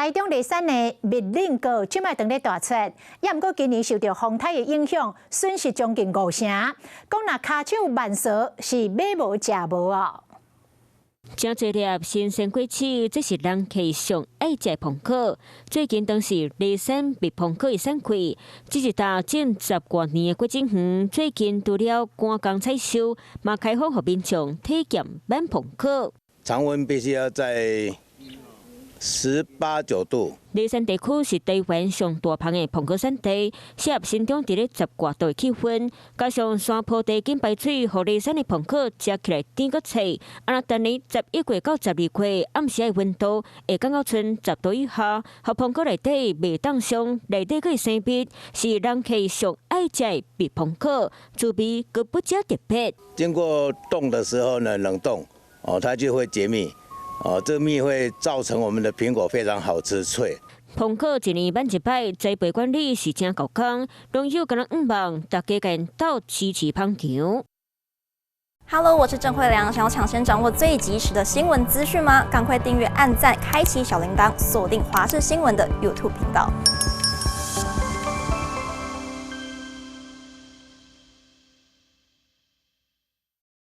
台中梨山的蜜輪果這擺當咧大出，也毋過今年受著風颱的影響，損失將近五成。講若跤手慢趖是買無食無哦。誠濟粒新鮮果子，這是人客上愛食的蘋果。最近當是梨山蜜蘋果的產季，這一搭種十外年的果子園，最近除了趕工採收，嘛開放予民眾體驗挽蘋果。常溫必須要在十八九度。梨山地區是台灣上大芳的蘋果產地，適合生長佇咧十外度的氣氛，加上山坡地緊排水，予梨山的蘋果食起來甜閣脆。啊，若逐年11月到12月暗時的溫度會降到賰10度以下，予蘋果內底袂凍傷，內底閣會生蜜，是人客上愛食的蜜蘋果，滋味閣不只特別。經過凍的時候呢，冷凍哦，它就會結蜜。哦，這個蜜會造成我們的蘋果非常好吃脆。蘋果一年挽一擺，栽培管理是誠猴工，農友敢若向望大家共鬥支持捧場。 Hello，我是鄭慧良，想要搶先掌握最及時的新聞資訊嗎？趕快訂閱、按讚、開啟小鈴鐺，鎖定華視新聞的 YouTube 頻道。